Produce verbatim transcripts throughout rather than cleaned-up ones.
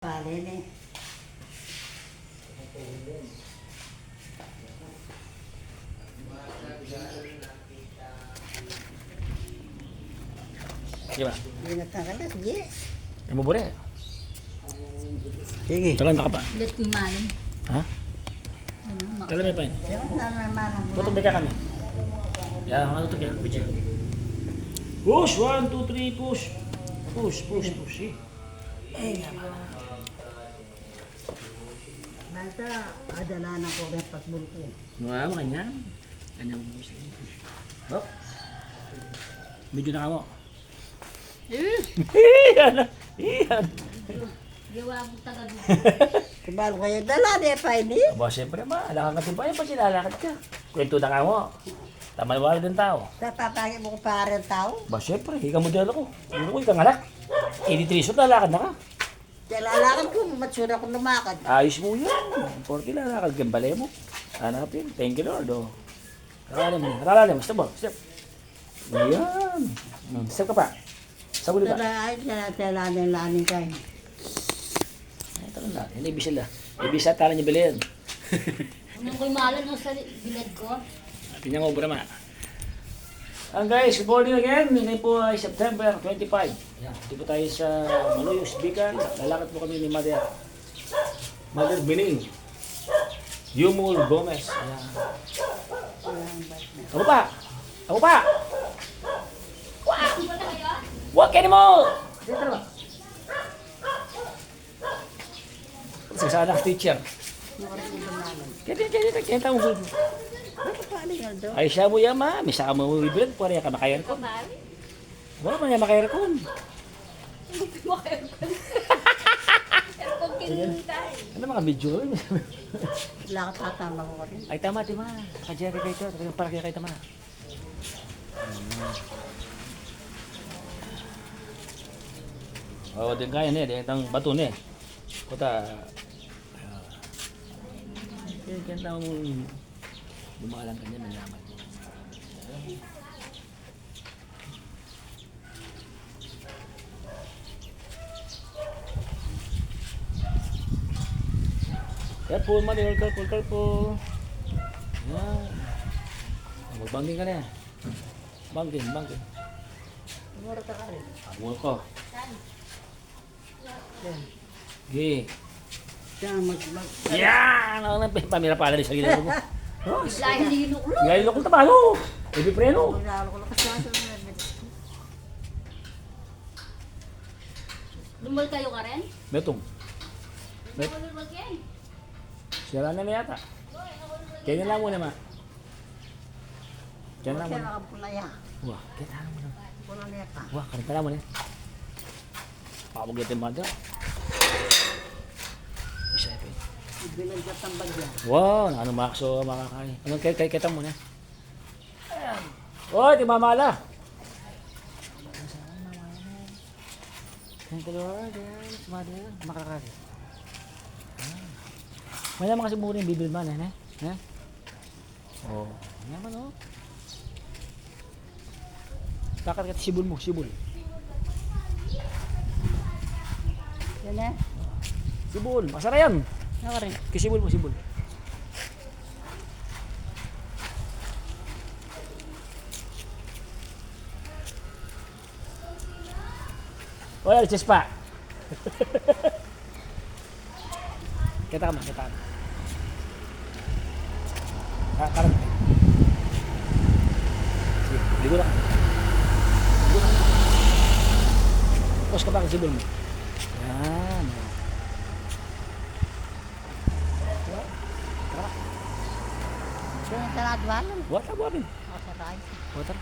Pare, ne. Di ba? Di na talaga, sige. Ay, mabure. Sige. Tagal na ka pa. Let me malam. Ha? Ano, mak- Tagal na pa yun. Sige, na, na, na, na. Tutumbik ka kami. Yan, ano to kaya? Video. Push, one, two, three, push. Push, push, push. Eh. Eh, naman. Basta, adala na ko rin pagbulto. Wala, makanyan. Kanya mo siya. Oh. Medyo na kamo. Eh. Iyan. Iyan. Gawa mo taga dito. Kibalo kayo, dala niya pa ini. Aba, siyempre, ma. Alakad ka, di ba? Yan, pag sinalakad ka. Kwento na kamo. Tama, wala din tao. Sa papangit mo ko pa rin tao? Ba, siyempre, ika mo dyan ako. Hindi ko ika ngalak. Hindi triso, lalakad na ka. Kaya lalakad ko, matsura ko lumakad. Ayos mo yan. Porke lalakad ka, bale mo. Hanapin. Thank you, Lord, oh. Ralalim, ralalim. Step, oh, step. Ayan. Hmm, step ka pa. Sa huli pa. Tara, ay, tara, tara, lalim, lalim kayo. Ay, tara na. Yan, ibisa la. Ibisa, tara niya bilhin. Anong ko'y mahalan mo sa bilad ko? Tingnan mo, Brahma. And guys, good morning again. Ngayon po ay September twenty-five. Yan. Dito po tayo sa Malolos, Bicol. Lalakad po kami ni Mother, Mother Bining Yumul Gomez. Yan. Abo pa! Abo pa! Wa! Wa, kaya mo! Dito ba? Sa sana teacher. Kaya, kaya, kaya, kaya tau. Ay, siya mo yan, ma. Misa ka mo bibilan, pwede ka maka-aircon. Wala man yan maka-aircon. Maka-aircon. Aircon kinita. Ano mga video? Wala ka tatama ko rin. Ay, tama, di ma. Ka-Jerry kayo to. Para kaya kayo tama. O, din kaya ne, din itang bato ne. Kuta. Kaya, kaya tau dumalang kanya, manyaman. Careful, mother, careful, careful. Yan. Magbangking ka na. Bangking, bangking. Mura ka rin. Mura ka. Yan. Gi. Yan, mag-, mag- Yan! Ano na, pamira pala rin sa gilid mo. Oh, lahi ni Luklo. Lahi ni Luklo, tabalo. Hindi preno. Lalo ko lang kasi sa Lumal kayo ka rin? Metung. Met- Lumal kayo? Sira na na yata. Kaya na lang muna, ma. Kaya na lang muna. Kaya na lang muna. Wah, kaya na lang muna. Wah, kaya na lang muna. Pabog yung timada. Isa ito. Binagyan ng bagya. Wow, ano, makso, makakain. Ano, kaya, kaya, kaya muna. Ayan. Oy, di mamala. Thank you, Lord. Ayan, sumada yan. Makakari. Ayan. Maya mga siguro yung bibil man, eh, eh? Eh? Oh, yan man, oh. Kakarikat sibul mo, sibul. Yan na. Sibul, masara yan. Ako rin. Kisibul mo, sibul. Oy, alis pa. Kita ka man, kita ka man. Ah, parang. Sige, ligo na. Ligo na. Tapos ka pa ang sibol mo. Yan. Tara. Yung sarado, ano? Water, water. Oh, sarado. Water.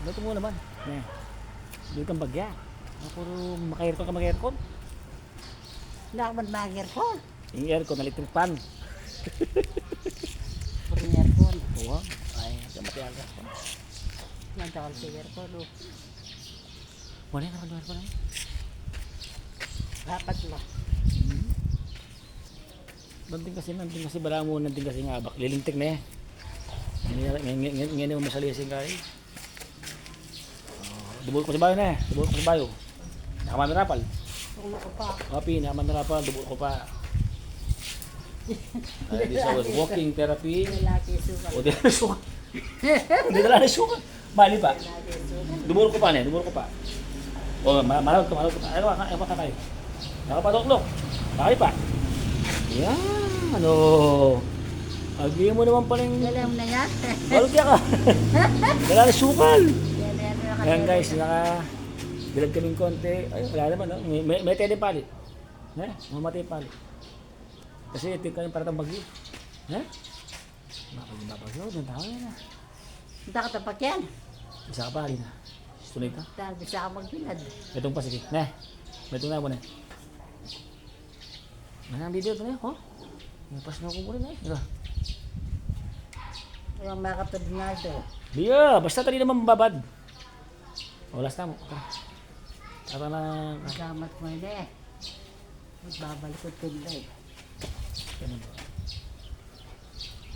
Luto mo naman. Ne. Di kang bagya. Ako, maka-aircon ka, maka-aircon? Hindi ako man mag-aircon. Yung aircon, electric fan. Puro aircon. Oo. Ay, sa matiyaga. Yan, takal sa aircon, oh. Wala yung aircon, aircon, eh. Dapat na. Hmm. Nanting kasi, nanting kasi, bala mo, nanting kasi nga, bak, lilintik na eh. Ngayon, ngayon, ngayon, ngayon, masalising ka eh. Oh, dubol ko sa bayo na eh. Dubol ko sa bayo. Nakamami rapal. Papi, naman na pa, dubur ku pa. Ay, di sa walking therapy. Lalaki suka. O, di na suka. Di na suka. Mali pa. Dubur ku pa, ne? Dubur ku pa. O, ma-, maraut ka, maraut ka pa. Ay, wa-, ay, wa-, kakay. Nakapatuklok. Mali pa. Yan, ano. Agi mu naman paling Galing na yan. Balog ya ka. Wala na sukal. Yan, yan, yan, Yan, guys, yan. Naka-, bilad kaming konti. Ay, wala naman, no? May, may, may tele pali. Ne? Mamatay pali. Kasi ito yung para tang bagyo. Ne? Mapag-, mapag-, yun, ang tao yan, ah. Ang takot ang pakyan. Isa ka pali na. Tunay ka? Dahil bisa ka magbilad. Itong pa, sige. Ne? May tunay mo, ne? Manang video to, ne? Ho? May pas na ko muli, ne? Diba? Yung makatod na ito. Diya, basta tali naman babad. Oras na mo. Tara na. Salamat mo, ne. Magbabalik ko tinda, eh. Ganun ba?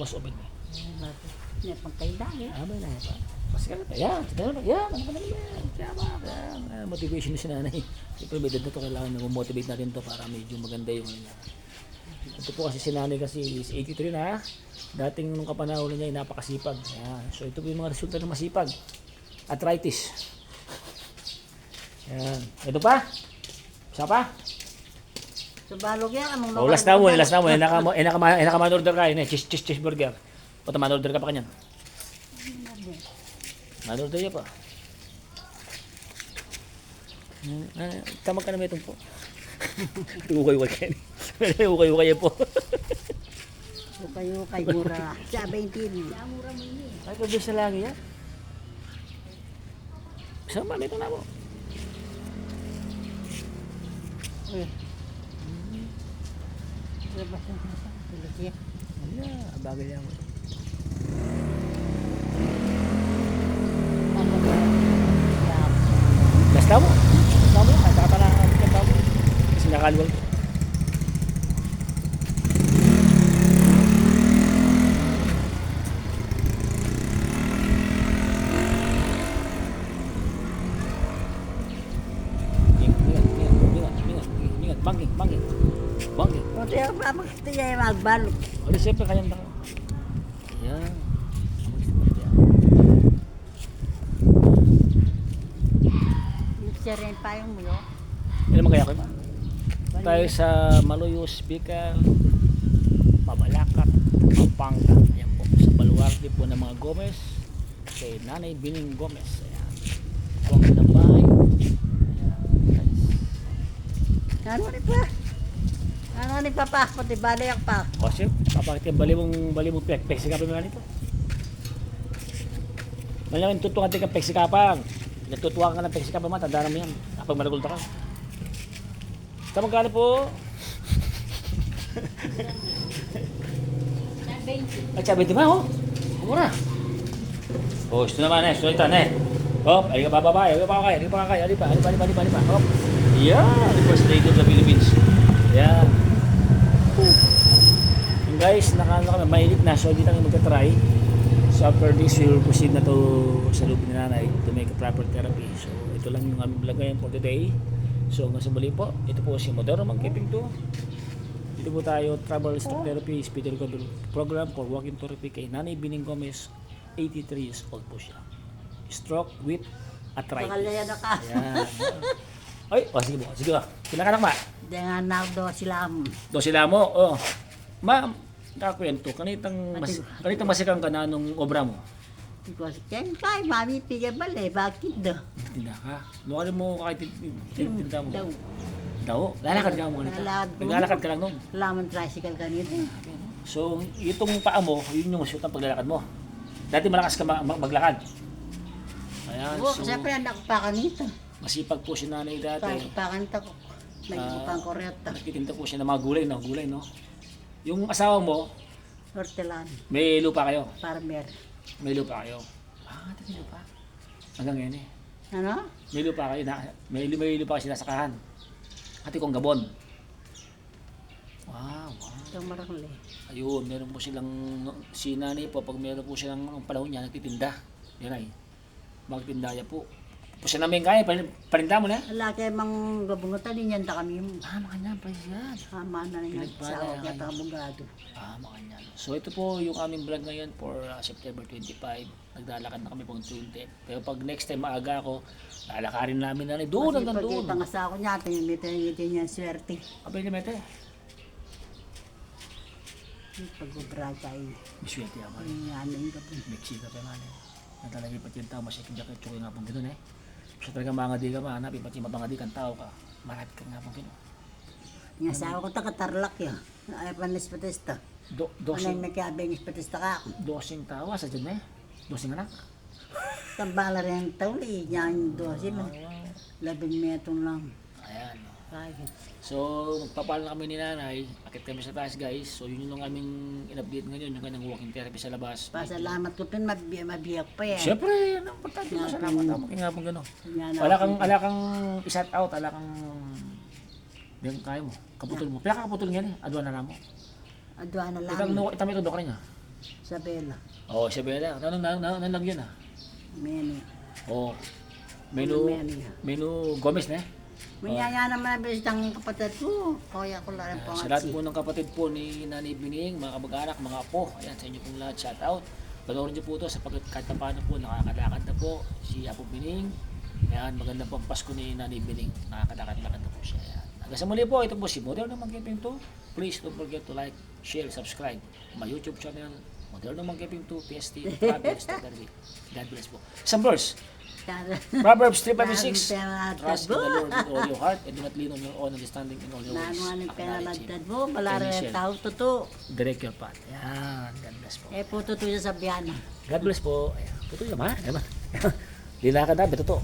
Was open, eh. Ay, bakit? May pangkailangan, eh. Ah, may na pa. Mas ka na pa. Yan, yan, yan. Ano ka na naman? Kaya ba? Yan, ah, motivation ni si nanay. Siyempre, may edad na to, kailangan na motivate natin to para medyo maganda yung ano niya. Ito po kasi si nanay kasi is eighty-three na. Dating nung kapanahonan niya, ay napakasipag. Ayan. So, ito po yung mga resulta ng masipag. Arthritis. Ayan. Ito pa? Isa pa? Sa balog yan, amang Oh, last na mo, last na mo. Eh, naka, eh, naka, eh, naka man order ka, eh, cheese, cheese, cheeseburger. Pata man order ka pa kanyan. Man order ya pa. Hmm, ah, tama ka na may tumpo. Ukay-ukay. Ukay-ukay po. Ukay-ukay, mura. Seventeen. Ay, pabisa lagi yan. Sama, may tuna po. Uy. Ano ba siya? Tulog siya. Ala, bagay yan. Basta mo. Basta mo. Ay, baka pala, basta mo. Kasi nakaluwag. Ingat, ingat, ingat, ingat, ingat. Bangking, bangking. Bangking. O, tiya, pamakita niya yung magbalot. O, di, siyempre, kayang tao. Yan. Siya rin pa yung mulo. Yan naman kaya ko, ma. Tayo sa Malolos, Bicol, Mabalacat, Pampanga. Ayan po, sa baluarte po ng mga Gomez. Kay Nanay Bining Gomez. Ayan. Ang ganda ng bahay. Ayan, guys. Ano ni pa? Ano ni papa? Pati bali ang pa. O, siya, papakita yung bali mong, bali mong pek-, pek, sige, pa nga nito. Malamang tutukan ka ng pek, sige, pa. Natutukan ka ng pek, sige, pa, matanda na mo yan. Kapag maragul ka. Sa magkano po? Ay, sabi, di ba, oh? Mura. Oh, ito naman, eh. Ito, ito, eh. Oh, ali ka bababa, ali ka pa kay, ali ka pa kay, ali pa, ali pa, ali pa, ali pa, ali pa. Oh. Yeah, the first lady of the Philippines. Yeah. Guys, naka, naka, mahilig na. So, di tayo magka-try. So, after this, we will proceed na to sa loob ni Nanay to make a proper therapy. So, ito lang yung aming vlog ngayon for today. So, hanggang sa muli po, ito po si Modoro Monkey Ping two. Dito po tayo, travel stroke therapy, speed recovery program for walking therapy kay Nanay Bining Gomez, eighty-three years old po siya. Stroke with arthritis. Bakal na yan, naka- Ayan. Ay, o, sige po, sige po. Kinakanak, ma? Dengan Nardo Silam. Do Silamo, oh. Ma, kakwento, kanitang mas-, Ate- kanitang masikang ka na nung obra mo? Because ken pa, mami, pigil bale, bakit do? Tinda ka? Nung ano mo, kahit tin-, tin-, tinda mo? Daw. Daw? Lalakad ka mo kanita? Lalakad ko. Naglalakad ka lang nun? Laman tricycle kanita. So, itong paa mo, yun yung siyutang paglalakad mo. Dati malakas ka ma-, ma-, maglakad. Ayan, Oo, so, siyempre, anak pa kanita. Masipag po si nanay dati. Pa, pa kanita ko. May Ah, upang koreta. Nagtitinda po siya ng mga gulay, no? Gulay, no? Yung asawa mo, Hortelan. May lupa kayo? Farmer. May lupa kayo? Ah, taga lupa. Hanggang ngayon, eh. Ano? May lupa kayo na, may, may lupa kayo sinasakahan. Ate kong Gabon. Wow, wow. Itong Marangli. Ayun, meron po silang, si nanay po, pag meron po silang, ang panahon niya, nagtitinda. Yan ay, magtinda ya po. Pusa na mi kaya, parin-, parinda mu na? Ala, kaya mang gabungutan, inyanda kami mu. Ah, makanyan, praise God. Ama na rin yan. Pinagpala sa yan kaya kayo. Abogado. Ah, makanyan. So, ito po yung aming vlog ngayon for ah, September twenty-five. Naglalakad na kami pang twenty. Pero pag next time maaga ako, lalakarin namin na rin. Doon Kasi hanggang doon. Pagkita nga sa ako niya, tingin niya yung swerte. Abay niya, mete. Pag-obra tayo. Maswerte ako. Yung ano yung gabi. Mexico pa man eh. Na talaga yung patinta, masikip jacket, tsaka nga pong gano'n eh. Sa talaga mga di ka mahanap, yung pati mabangadi kang tao ka, marap ka nga pong gano'n. Yung asawa ko, taga Tarlac yun. Ay, panis patista. Do, Ano dosing, yung may kiabing patista ka ako? Dosing tawa sa dyan eh. Dosing anak. Tambala rin ang tauli, yan yung dosi lang. Labing metong lang. Ayan. Kaya. So, magpapaalam na kami ni Nanay. Akit kami sa taas, guys. So, yun yung aming in-update ngayon, yung kanyang walking therapy sa labas. Pasalamat ko pin, mabi- mabiyak pa eh. Siyempre, yan ang importante. Masalamat ako. Kaya nga pong gano'n. Yan Wala ang kang, wala kang i-shout out, wala kang, di kaya mo. Kaputol mu. Pila ka kaputol nga ni? Adwa na namo. Adwa na lang. Itang no, itang ito dokring ha. Isabela. O, Isabela. Nanung, nanung, nanung, nanung yun ha? Meni. O, Menu, Meni. Menu Gomez ne? Mayaya naman ang bisitang kapatid ko. Kaya ko lang po. Sa lahat po ng kapatid po ni Nanay Bining, mga kamag-anak, mga apo, ayan, sa inyo pong lahat, shout out. Panoorin niyo po ito sapagkat kahit na paano po, nakakalakad na po si Apo Bining. Ayan, maganda po ang Pasko ni Nanay Bining. Nakakalakad-lakad na po siya. Ayan. Hanggang sa muli po, ito po si Moderno Mangkiping two. Please don't forget to like, share, subscribe my YouTube channel, Moderno Mangkiping two, P S T, Travels, Totally. God bless po. Isang verse. Proverbs three five and six. Trust in the Lord with all your heart and do not lean on your own understanding in all your ways. Acknowledge Him. Mo, bala rin tao, tutu. Direct your path. Yan. God bless po. Eh, po tutu yung sabihan. God bless po. Ayan. Tutu yung ma. Ayan. Lila ka na, tutu.